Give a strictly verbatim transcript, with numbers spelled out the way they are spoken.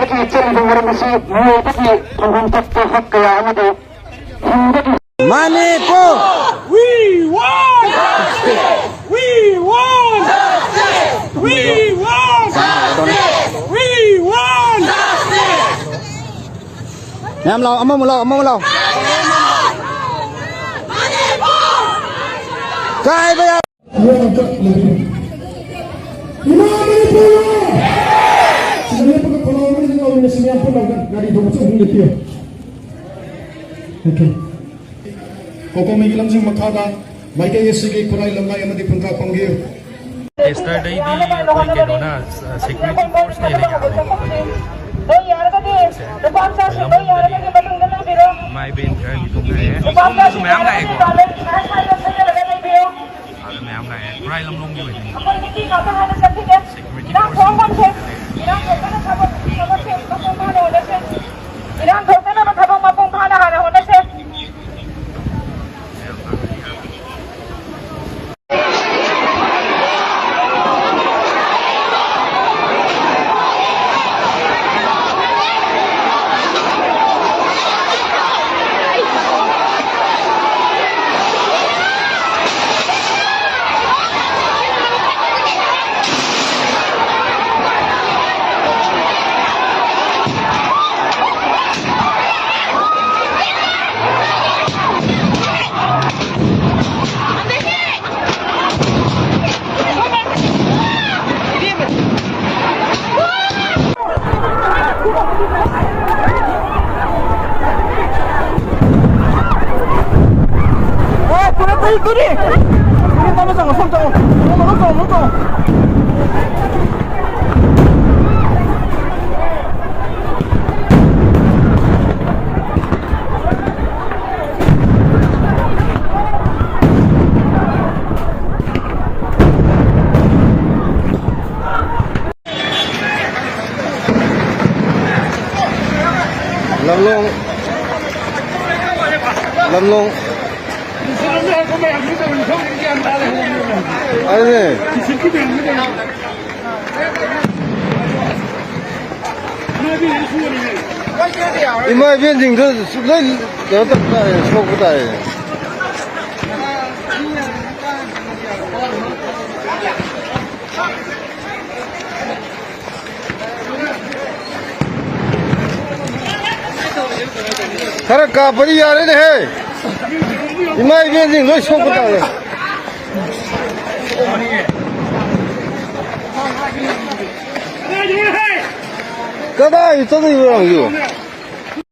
ꯆꯦꯟꯕ ꯃꯔꯝ ꯑꯁꯤ ꯃꯤꯑꯣꯏꯕꯒꯤ ꯐꯪꯐꯝ ꯊꯣꯛꯄ ꯍꯛ ꯀꯌꯥ ꯑꯃꯗꯤ ꯍꯤꯡꯕꯒꯤ Manipur! We want justice! We want justice! We want justice! We want justice! ꯃꯌꯥꯝ ꯂꯥꯎ, ꯑꯃꯃꯨꯛ ꯂꯥꯎ, ꯑꯃꯃꯨꯛ ꯂꯥꯎ꯫ ꯀꯥꯏꯕ ꯌꯥ- ꯏꯃꯥ ꯃꯅꯤꯄꯨꯔ! ꯁꯤꯗ ꯂꯦꯞꯄꯒ ꯈꯣꯜꯂꯥꯎ ꯑꯃ ꯂꯧꯃꯤꯟꯅꯁꯤ, ꯃꯌꯥꯝ ꯄꯨꯟꯅ ꯒꯥꯔꯤ ꯊꯧꯕ ꯆꯠꯍꯟꯒꯦ꯫ ꯊꯤꯌꯨ꯫ Okay. ꯀꯣꯀꯣꯃꯤꯒꯤ ꯂꯝꯖꯤꯡ ꯃꯈꯥꯗ ꯃꯥꯏꯀꯩ ꯑꯁꯤꯒꯤ ꯈꯨꯔꯥꯏ ꯂꯝꯉꯥꯏ ꯑꯃꯗꯤ ꯈꯨꯟꯗ꯭ꯔꯥꯛꯄꯝꯒꯤ Yesterday ꯗꯤ ꯑꯩꯈꯣꯏ ꯀꯩꯅꯣꯅ, security force ꯅ ꯍꯦꯟꯅ ꯌꯥꯝꯃꯦꯕ ꯑꯩꯈꯣꯏꯒꯤ꯫ ꯂꯣꯏ ꯌꯥꯔꯒꯗꯤ ꯂꯨꯄꯥ ꯆꯥꯁꯤꯡ ꯂꯣꯏ ꯌꯥꯔꯒꯗꯤ ꯃꯇꯨꯡꯗ ꯂꯥꯛꯄꯤꯔꯣ꯫ ꯏꯃꯥ ꯏꯕꯦꯟ ꯈꯔ ꯃꯤꯊꯨꯡ ꯈꯔ ꯍꯦꯛ ꯂꯨꯄꯥ ꯁꯣꯝꯗꯁꯨ ꯆꯥꯁꯤꯡ ꯃꯌꯥꯝ ꯌꯥꯔꯒꯗꯤ ꯂꯥꯛꯑꯦꯀꯣ꯫ ꯂꯥꯛꯄꯤꯔꯣ꯫ ꯁꯥꯏ ꯁꯥꯏꯗ ꯂꯩꯕꯤꯌꯨ꯫ ꯑꯥꯗ ꯃꯌꯥꯝ ꯂꯥꯛꯑꯦ꯫ ꯈꯨꯔꯥꯏ ꯂꯝꯂꯣꯝꯒꯤ ꯑꯣꯏꯅ ꯑꯩꯈꯣꯏ ꯅꯨꯄꯤ ꯉꯥꯛꯇ ꯍꯥꯟꯅ ꯆꯠꯈꯤꯒꯦ꯫ Security ꯏꯔꯥꯡ force ꯊꯣꯛꯑꯝꯒꯨꯝꯁꯦ꯫ ꯏꯔꯥꯡ ꯊꯣꯛꯇꯅ ꯊꯕꯛ ꯊꯕꯛꯁꯦ ꯃꯄꯨꯡ ꯐꯥꯅ ꯍꯣꯠꯅꯁꯦ꯫ ꯏꯔꯥꯡ ꯊꯣꯛꯇꯅꯕ ꯊꯕꯛ ꯃꯄꯨꯡ ꯐꯥꯅ ꯍꯥꯟꯅ ꯍꯣꯠꯅꯁꯦ꯫ ꯂꯝꯂꯣꯡ, ꯂꯝꯂꯣꯡ꯫ ꯑꯗꯨꯅꯦ꯫ ꯏꯃꯥ ꯏꯕꯦꯟꯁꯤꯡꯗꯨ ꯂꯣꯏ ꯀꯩꯅꯣ ꯇꯧ ꯇꯥꯔꯦ, ꯁꯣꯛꯄ ꯇꯥꯔꯦ꯫ ꯈꯔ ꯀꯥꯞꯄꯗꯤ ꯌꯥꯔꯦꯅꯦꯍꯦ꯫ ꯏꯃꯥ ꯏꯕꯦꯟꯁꯤꯡ ꯂꯣꯏ ꯁꯣꯛꯄ ꯇꯥꯔꯦ꯫ ꯀꯗꯥꯏ ꯆꯠꯂꯤꯕ ꯑꯉꯥꯡꯁꯤꯕꯨ?